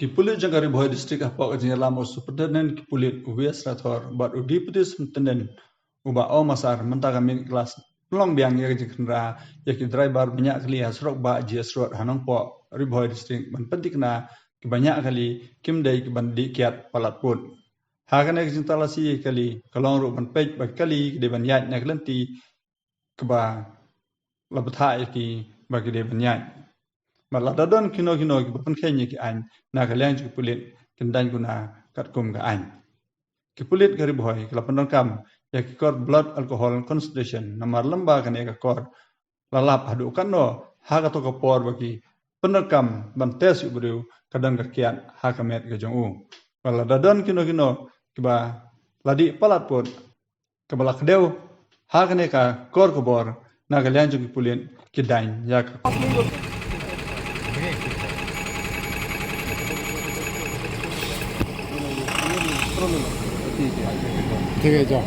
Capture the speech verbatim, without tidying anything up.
Ki pulit jong ka Ri Bhoi District hapoh ka jingïalam u Superintendent ki pulit u V S Rathore bad u Deputy Superintendent u Bah O Masar mynta ka miet ka la pynlong biang ïa ka jingkhynra ïa ki driver ba ñiah kali ha surok bah G S Road ha Nongpoh, Ri Bhoi District ban pynthikna ki ba ñiah kali kim dei ki ban dih kiad palat pud. Ha kane ka jingtalasi kali ka long ruh ban peit ba kali ki dei ban ïaid na ka lynti kaba la bthah ïa ki ba ki dei ban ïaid. Bad lada don kino kino kiba pynkheiñ ïa ki aiñ na ka liang jong ki pulit kin daiñ kuna katkum ka aiñ. Ki pulit ka Ri Bhoi ki la pyndonkam ïa ki kor blood alcohol concentration namar lymba kane ka kor la lap haduh katno ha kato ka por ba ki pyndonkam ban test ïa u briew ka don ka kiad ha ka met ka jong u. Bad lada don kino kino kiba la dih palat pud kaba la kdew ha kane ka kor ka bor na ka liang jong ki pulit ki daiñ ïa ka. ठीक है, जाओ।